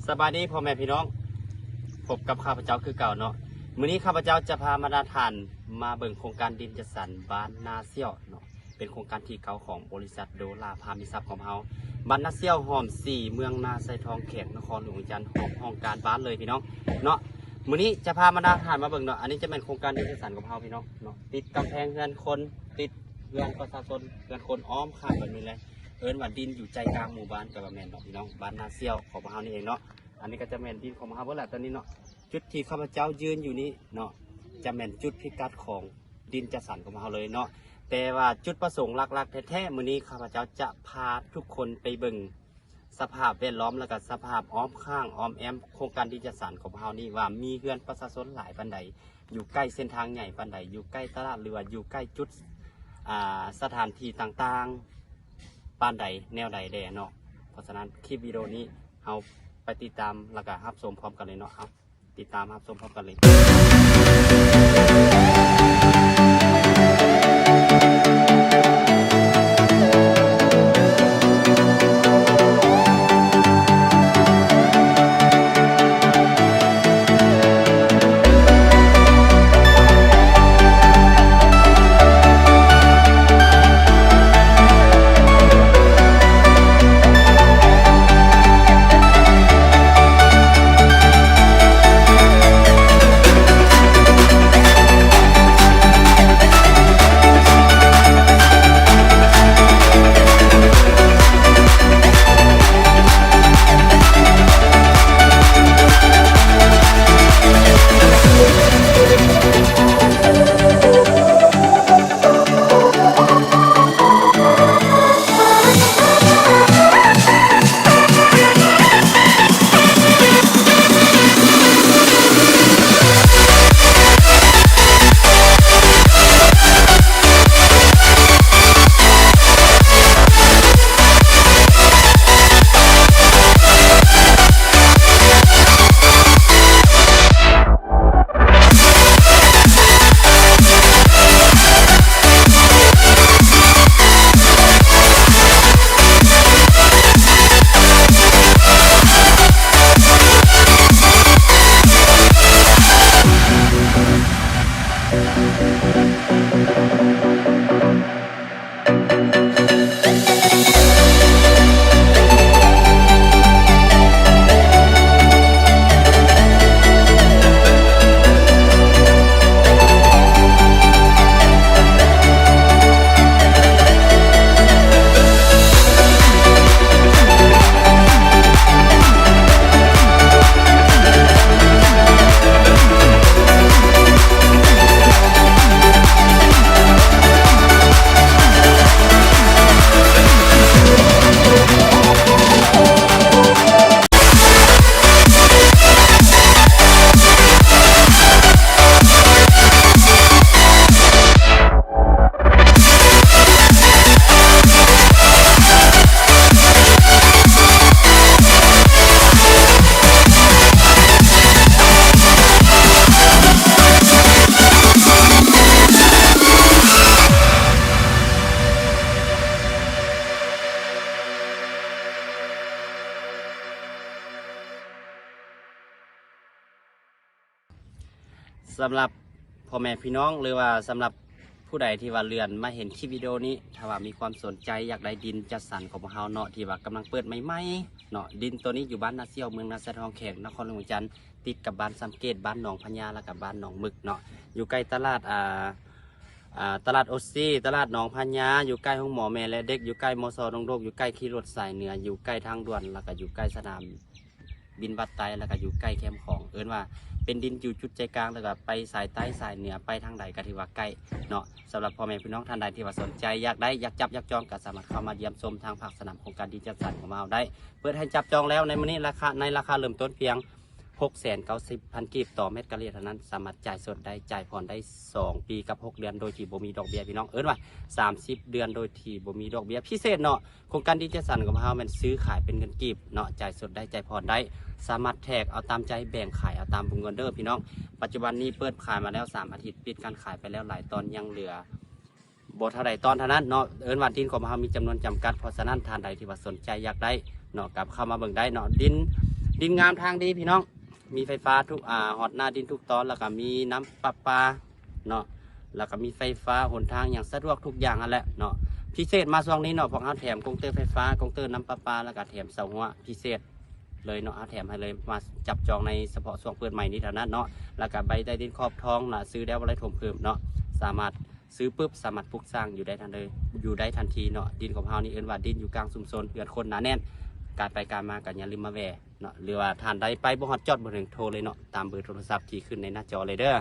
ສະບາຍດີພໍ່ແມ່ພີ່ນ້ອງ, ພົບກັບຂ້າພະເຈົ້າຄືເກົ່າເນາະ. ມື້ນີ້ຂ້າພະເຈົ້າຈະພາບັນດາທ່ານມາເບິ່ງໂຄງການດິນຈັດສັນບ້ານນາສ່ຽວເນາະ, ເປັນໂຄງການທີເກົ້າຂອງບໍລິສັດໂດລາພາມີຊັບຂອງເຮົາ, ບ້ານນາສ່ຽວ ຮ່ອມສີ່ ເມືອງນາຊາຍທອງ ແຂວງນະຄອນຫຼວງວຽງຈັນ, ຮອບຫ້ອງການບ້ານເລີຍພີ່ນ້ອງເນາະ. ມື້ນີ້ຈະພາບັນດາທ່ານມາເບິ່ງເນາະ, ອັນນີ້ຈະແມ່ນໂຄງການດິນຈັດສັນຂອງເຮົາພີ່ນ້ອງເນາະ, ຕິດກຳແພງເຮືອນຄົນ, ຕິດເຮືອນປະຊາຊົນ, ເຮືອນຄົນອ້ອມຂ້າງແບບນີ້ເລີຍ. ເອີ້ນວ່າດິນຢູ່ໃຈກາງໝູ່ບ້ານກໍວ່າແມ່ນເນາະພີ່ນ້ອງ, ບ້ານນາສ່ຽວຂອງພວກເຮົານີ້ເອງເນາະ. ອັນນີ້ກໍຈະແມ່ນດິນຂອງພວກເຮົາເບິດລະຕອນນີ້ເນາະ. ຈຸດທີ່ຂ້າພະເຈົ້າຢືນຢູ່ນີ້ເນາະ ຈະແມ່ນຈຸດພິກັດຂອງດິນຈັດສັນຂອງພວກເຮົາເລີຍເນາະ. ແຕ່ວ່າຈຸດປະສົງຫຼັກໆແທ້ໆ ມື້ນີ້ຂ້າພະເຈົ້າຈະພາທຸກຄົນໄປເບິ່ງສະພາບແວດລ້ອມ ແລ້ວກໍສະພາບອ້ອມຂ້າງອ້ອມແອ້ມໂຄງການດິນຈັດສັນຂອງພວກເຮົານີ້ ວ່າມີເຮືອນປະຊາຊົນຫຼາຍປານໃດ, ຢູ່ໃກ້ເສັ້ນທາງໃຫຍ່ປານໃດ, ຢູ່ໃກ້ຕະຫຼາດ ຫຼືວ່າຢູ່ໃກ້ຈຸດ ອ່າ ສະຖານທີ່ຕ່າງໆປານໃດ ແນວໃດແດ່ເນາະ. ເພາະສະນັ້ນຄລິບວິດີໂອນີ້ ເຮົາໄປຕິດຕາມ ແລ້ວກະຮັບຊົມພ້ອມກັນເລີຍເນາະ. ເອົາ ຕິດຕາມຮັບຊົມພ້ອມກັນເລີຍ. ສຳລັບພໍ່ແມ່ພີ່ນ້ອງ ຫຼືວ່າສຳລັບຜູ້ໃດທີ່ວ່າເລື່ອນມາເຫັນຄລິບວິດີໂອນີ້, ຖ້າວ່າມີຄວາມສົນໃຈຢາກໄດ້ດິນຈັດສັນຂອງພວກເຮົາເນາະ ທີ່ວ່າກຳລັງເປີດໃໝ່ໆເນາະ, ດິນໂຕນີ້ຢູ່ບ້ານນາສ່ຽວ ເມືອງນາຊາຍທອງ ແຂວງນະຄອນຫຼວງວຽງຈັນ, ຕິດກັບບ້ານຊຳເກດ, ບ້ານໜອງພະຍາ ແລ້ວກໍບ້ານໜອງໝຶກເນາະ, ຢູ່ໃກ້ຕະຫຼາດ ອ່າ ອ່າ ຕະຫຼາດໂອຊີ, ຕະຫຼາດໜອງພະຍາ, ຢູ່ໃກ້ໂຮງໝໍແມ່ ແລະ ເດັກ, ຢູ່ໃກ້ ມສ ດົງໂດກ, ຢູ່ໃກ້ຂີ່ລົດສາຍເໜືອ, ຢູ່ໃກ້ທາງດ່ວນ, ແລ້ວກໍຢູ່ໃກ້ສະໜາມ ບິນວັດໄຕ ແລ້ວກໍຢູ່ໃກ້ແຄມຂອງ. ເອີ້ນວ່າເປັນດິນຢູ່ຈຸດໃຈກາງ ແລ້ວກໍໄປສາຍໃຕ້ສາຍເໜືອ ໄປທາງໃດກໍຖືວ່າໃກ້ເນາະ. ສຳລັບພໍ່ແມ່ພີ່ນ້ອງທ່ານໃດທີ່ວ່າສົນໃຈຢາກໄດ້ ຢາກຈັບ ຢາກຈອງ ກໍສາມາດເຂົ້າມາຢ້ຽມຊົມທາງພາກສະໜາມໂຄງການດິນຈັດສັນຂອງເຮົາໄດ້. ເປີດໃຫ້ຈັບຈອງແລ້ວໃນມື້ນີ້ ລາຄາ ໃນລາຄາເລີ່ມຕົ້ນພຽງຫົກແສນເກົ້າສິບພັນກີບຕໍ່ແມັດກາເຣເທົ່ານັ້ນ, ສາມາດຈ່າຍສົດໄດ້ ຈ່າຍຜ່ອນໄດ້ສອງປີກັບຫົກເດືອນໂດຍທີ່ບໍ່ມີດອກເບ້ຍ ພີ່ນ້ອງ. ເອີ້ນວ່າສາມສິບເດືອນໂດຍທີ່ບໍ່ມີດອກເບ້ຍ. ພິເສດເນາະ ໂຄງການດິນຈັດສັນຂອງເຮົາແມ່ນຊື້ຂາຍເປັນເງິນກີບເນາະ, ຈ່າຍສົດໄດ້ ຈ່າຍຜ່ອນໄດ້, ສາມາດແທກເອົາຕາມໃຈ ແບ່ງຂາຍເອົາຕາມວົງເງິນເດີພີ່ນ້ອງ. ປັດຈຸບັນນີ້ເປີດຂາຍມາແລ້ວສາມອາທິດ, ປິດການຂາຍໄປແລ້ວຫຼາຍຕອນ, ຍັງເຫຼືອບໍ່ເທົ່າໃດຕອນເທົ່ານັ້ນເນາະ. ເອີ້ນວ່າດິນຂອງເຮົາມີຈຳນວນຈຳກັດ, ເພາະສະນັ້ນທ່ານໃດທີ່ວ່າສົນໃຈຢາກໄດ້ເນາະ ກັບເຂົ້າມາເບິ່ງໄດ້ເນາະ. ດິນ ດິນງາມທາງດີພີ່ນ້ອງ ມີໄຟຟ້າທຸກ ອາ ຮອດໜ້າດິນທຸກຕອນ ແລ້ວກໍມີນ້ຳປະປາເນາະ ແລ້ວກໍມີໄຟຟ້າ ຫົນທາງຫຍັງສະດວກທຸກຢ່າງຫັ້ນແຫຼະເນາະ. ພິເສດມາຊ່ວງນີ້ເນາະ ພວກເຮົາແຖມກົງເຕີໄຟຟ້າ ກົງເຕີນ້ຳປະປາ ແລ້ວກໍແຖມເສົາຮົ້ວພິເສດເລີຍເນາະ ເຮົາແຖມໃຫ້ເລີຍ ມາຈັບຈອງໃນສະເພາະຊ່ວງເປີດໃໝ່ນີ້ເທົ່ານັ້ນເນາະ. ແລ້ວກໍໃບໃຕ້ດິນຂອບທອງລະ ຊື້ແລ້ວບໍ່ໄດ້ຖົມເພີ່ມເນາະ ສາມາດ ຊື້ປຶບສາມາດປຸກສ້າງຢູ່ໄດ້ທັນເລີຍ ຢູ່ໄດ້ທັນທີເນາະ. ດິນຂອງເຮົານີ້ເອີ້ນວ່າດິນຢູ່ກາງຊຸມຊົນ ເຮືອນຄົນໜາແໜ້ນ ການໄປການມາກໍຢ່າລືມມາແວ່ເນາະ ຫຼືວ່າທ່ານໃດໄປບໍ່ຮອດຈອດບໍ່ເຖິງ ໂທເລີຍເນາະ ຕາມເບີໂທລະສັບທີ່ຂຶ້ນໃນໜ້າຈໍເລີຍເດີ.